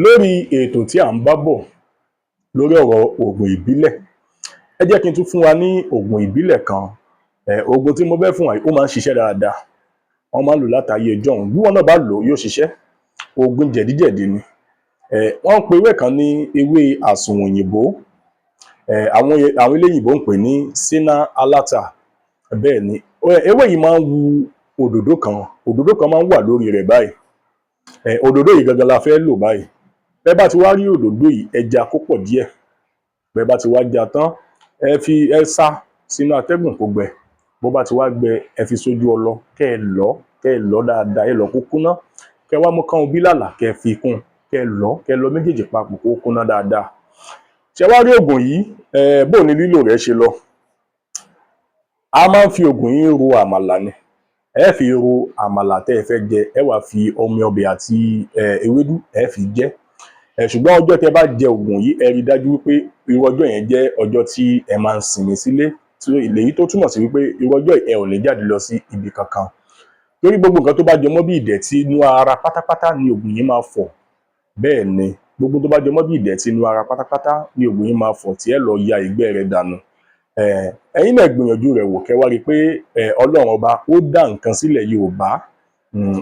Lórí ètò tí à ń bá bọ̀ lórí ọ̀rọ̀ òògùn ìbílẹ̀, ẹ jẹ́ kí n tún fún wa ní òògùn ìbílẹ̀ kan. Òògùn tí mo fẹ́ fún wa yìí, ó máa ń ṣiṣẹ́ dáadáa. Wọ́n máa ń lò látayé ọjọ́un. Bí wọn náà bá lò ó, yóò ṣiṣẹ́. Òògùn jẹ̀díjẹ̀dí ni. Wọ́n ń pe ewé kan ní ewé àsùnwòyìnbó. Àwọn eléyìnbó ń pè ní Senna alata. Bẹ́ẹ̀ ni, ewé yìí máa ń wu òdòdó kan. Òdòdó kan máa ń wà lórí rẹ̀ báyìí. Òdòdó yìí gangan la fẹ́ lò báyìí. Bẹ́ bá ti wá rí òdòdó yìí, ẹ já kó pọ̀ díẹ̀. Bẹ́ bá ti wá já tán, ẹ fi ẹ sá sínú atẹ́gùn kó gbẹ. Bó bá ti wá gbẹ, ẹ fi sójú ọlọ, kẹ́ ẹ lọ̀, kẹ́ ẹ lọ̀ dáadáa. Ẹ lọ̀ kó kúnná. Kẹ́ ẹ wá mú kánun bílàlà, kẹ́ ẹ fi kún, kẹ́ ẹ lọ̀, kẹ́ ẹ lọ̀ méjèèjì papọ̀ kó kúnná dáadáa. Ṣé wá rí òògùn yìí? Bó ni lílò rẹ̀ ṣe lọ? A máa ń fi òògùn yìí ro àmàlà ni. Ẹ fi ro àmàlà tẹ́ ẹ fẹ́ jẹ, ẹ wá fi omi ọbẹ̀ àti ewédú, ẹ fi jẹ ẹ. Ṣùgbọ́n ọjọ́ tẹ́ bá jẹ òògùn yìí, ẹ rí dájú wípé irú ọjọ́ yẹn jẹ́ ọjọ́ tí ẹ máa ń sinmi sílé, èyí tó túmọ̀ sí wípé irú ọjọ́ ẹ ò ní jáde lọ sí ibi kankan, torí gbogbo nǹkan tó bá jọmọ́ bí ìdẹ̀tí inú ara pátápátá ni òògùn yìí máa fọ̀. Bẹ́ẹ̀ ni, gbogbo tó bá jọmọ́ bí ìdẹ̀tí inú ara pátápátá ni òògùn yìí máa fọ̀, tí ẹ lọ ya ìgbẹ́ rẹ̀ dànù. Ẹ̀yin náà gbìyànjú rẹ̀ wò, kẹ́ wá rí i pé Ọlọ́run Ọba ó dá nǹkan sílẹ̀ Yorùbá.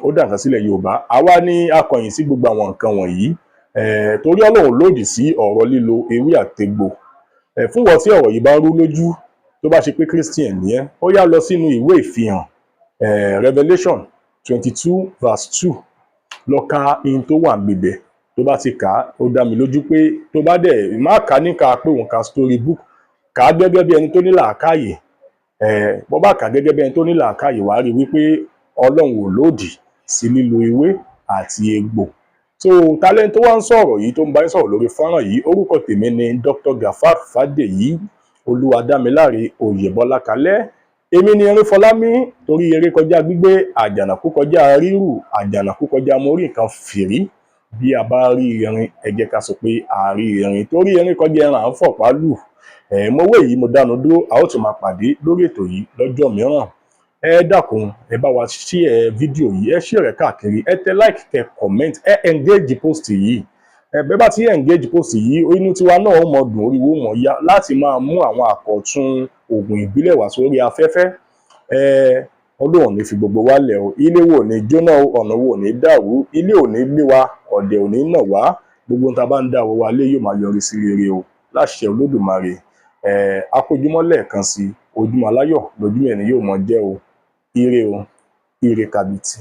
Ó dá nǹkan sílẹ̀ Yorùbá. Àwa ní akọ̀yìn sí gbogbo àwọn nǹkan wọ̀nyí, torí Ọlọ́run lòdì sí ọ̀rọ̀ lílo ewé àtegbò. Fún wọn tí ọ̀rọ̀ yìí bá rú lójú, tó bá ṣe pé Christian ni ẹ́, ó yá, lọ sínú ìwé Ìfihàn, Revelation 22 verse 2. Lọ ka ihun tó wà níbẹ̀. Tó bá ti kà á, ó dá mi lójú pé tó bá dẹ̀ má kà á níka pé òun ka story book, kà á gẹ́gẹ́ bí ẹni tó ní làákàyè. Bó bá kà á gẹ́gẹ́ bí ẹni tó ní làákàyè, wàá rí wípé Ọlọ́run ò lòdì sí lílo ewé àti egbò. So talent tó wá ń sọ̀rọ̀ yìí, tó ń bá yín sọ̀rọ̀ lórí fọ́nrán yìí, orúkọ tèmi ni Dr. Gafar Fádèyí Olúwadámiláre Oyèbọ́lá Kalẹ́. Èmi ni erin fọlámi, torí eré kọjá gbígbé, àjànàkú kọjá rírù, àjànàkú kọjá mo rí nǹkan fìrí. Bí a bá rí irin, ẹ jẹ́ ká sọ pé a rí irin, torí erin kọjá ẹran à ń fọ̀pá lù. Ẹ mo wé yìí, mo dánu dúró. A ó tún máa pàdé lórí ètò yìí lọ́jọ́ mìíràn. Ẹ dákun, ẹ bá wa share fídíò yìí, ẹ share rẹ̀ káàkiri, ẹ tẹ like, kẹ comment, ẹ engage post yìí. Ẹ bẹ́ẹ̀ bá ti engage post yìí, inú tiwa náà ó mọ dùn, orí wo mọ̀ yá láti máa mú àwọn àkọ̀tun oògùn ìbílẹ̀ wá sórí afẹ́fẹ́. Ẹ Ọlọ́run ní fi gbogbo wa lẹ̀ o. Ilé wo ní jóná o, ọ̀nà wo ní dàrú, ilé ò ní gbé wa, ọ̀dẹ̀ ò ní nà wá. Gbogbo ohun tá a bá ń dá owó wa lé yóò máa yọrí sí rere o, láṣẹ Olódùmarè. Ẹ akójúmọ́ lẹ́ẹ̀kan sí, ojúmọ́ aláyọ̀ lójúmọ́ ẹni yóò mọ jẹ́ o. Ire o, ire kàbìtì.